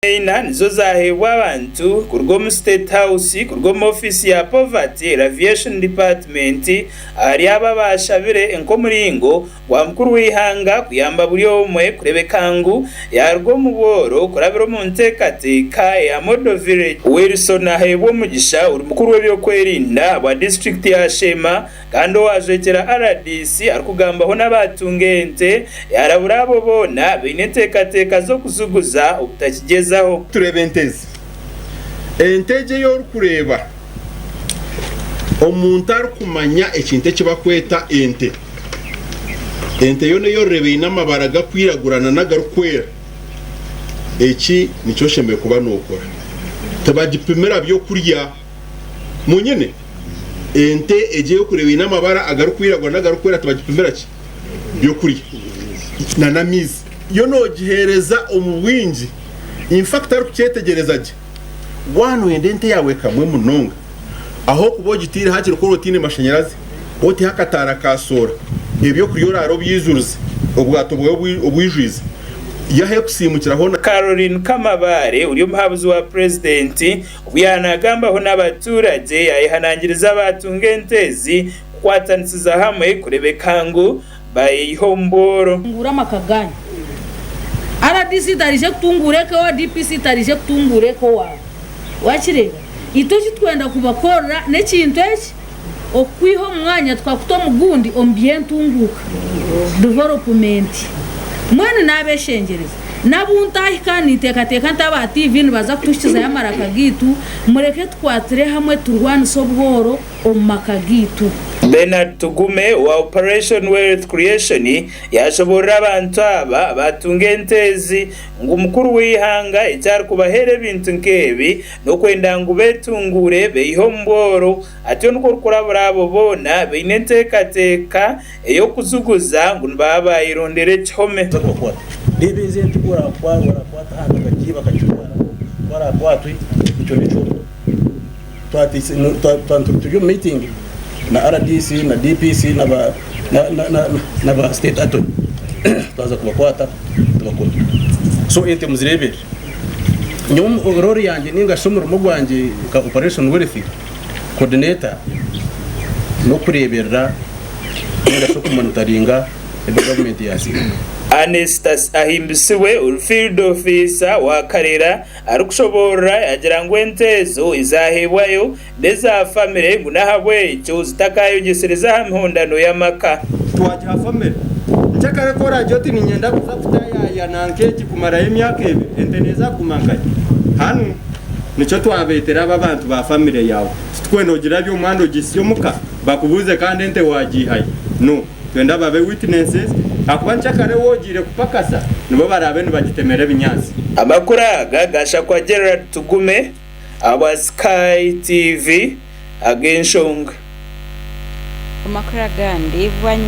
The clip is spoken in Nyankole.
Eina nizo zaaheebwa abantu kuruga omu State House kuruga omu ofiisi ya Poverty Alleviation Department ahari abo abaashabire nk'omuringo gwa mukuru w'eihanga kuyamba buri omwe kureebeka ngu yaaruga omu bworo kurabira omu nteekateeka eya Model Village. Wilson aheebwa omugisha ori mukuru w'eby'okwerinda ahabwa disiturikiti ya Sheema Kandi owaajwekyera rdc arikugambaho n'abaatunga ente, yaarabura abo boona abaine enteekateeka z'okuziguza obutakigyezaho. Tureeba ente ezi. Ente egi ei orikureeba, omuntu arikumanya ekintu eki barikweta ente, ente yoona ei orireeba eine amabara garikwiragura nana agarikwera, eki nikyo oshemereire kuba nookora. Tibagipimira by'okurya. Munyine? Ente egi ey'okureeba eine amabara agarikwiragura n'agarikwera tibagipimira ki? By'okurya n'amaizi. Yo noogiheereza omu bwingi. In fact arikukyetegyereza gye, waaba nooyenda ente yaawe ekamwe munonga, ahabw'okuba ogitaire hakiri ku oraba otaine mashanyarazi, oteho akataara ka soora, eby'okurya oraare obyijurize, obwato bwawe obwijwize, yo ahu ekusiimukira hoona. Caroline Kamabare ori omuhabuzi wa Purezidenti Obu yaanagambaho n'abaturagye, yaayehanangiriza abaatunga ente ezi kukwatanisiza hamwe kureebeka ngu baayeyiha omu bworo. Tunguura amaka gaanyu. Rdc taraije kutunguura eka owaawe, DPC taraije kutunguura eka owaawe. Wakireeba? Itwe eki twenda kubakorera n'ekintu eki, okukwiha omu mwanya tukakuta omu gundi omu by'entunguuka, development. Mbwenu naabeshengyereza, n'abu ntahika ninteekateeka nti aba TV nibaza kutuhikizayo amaraka gaitu, mureke tukwatire hamwe turwanise obworo omu maka gaitu. Bernard Tugume owa Operation Wealth Creation yaashoboorora abantu aba abaatunga ente ezi ngu mukuru w'eihanga eki arikubaheera ebintu nk'ebi n'okwenda ngu beetunguure beihe omu bworo. Atyo nikwo orikurabura abo boona baine enteekateeka ey'okuzuguza ngu nibaba baayerondera ekihome. Reeba ezi ente ku orakwata aha bakagiiba bakagitwara, ku araakwatwe ekyo nikyo turi omu miitingi na rdc na DPC na ba state attorney twaza kubakwata tubakome. So ente muzireebere. Nyowe role yangye ninga shi omurimo gwangye nka operation wealth coordinator n'okureeberera ninga shi okumonitaringa ebi gavumenti yaatsigaho. Anestas Ahimbisibwe ori Field Officer wa Karera arikushoboorora yagira ngu ente ezo ezaheebwayo n'eza famire ngu n'ahabw'ekyo zitakayogyesereza aha mihondano y'amaka. Twagiha famire. Nkyakare ku oraagira oti niinyenda kuza kutaayaaya nanka egi kumarayo emyaka ebiri, ente neeza kuguma nkahi? Hanu nikyo twabeetera aba abantu ba famire yaawe. Titukwenda ogirabye omwana ogihisye omuka bakubuuze kandi ente waagiihahi? No. Twenda babe witnesses ahakuba nkyakare wogiire kupakasa nibo baraabe nibagitemera ebinyaatsi. Amakuru aga gashakwa Gerald Tugume ahabwa Sky TV ag'enshonga. Omu makuru agandi, bwanyima.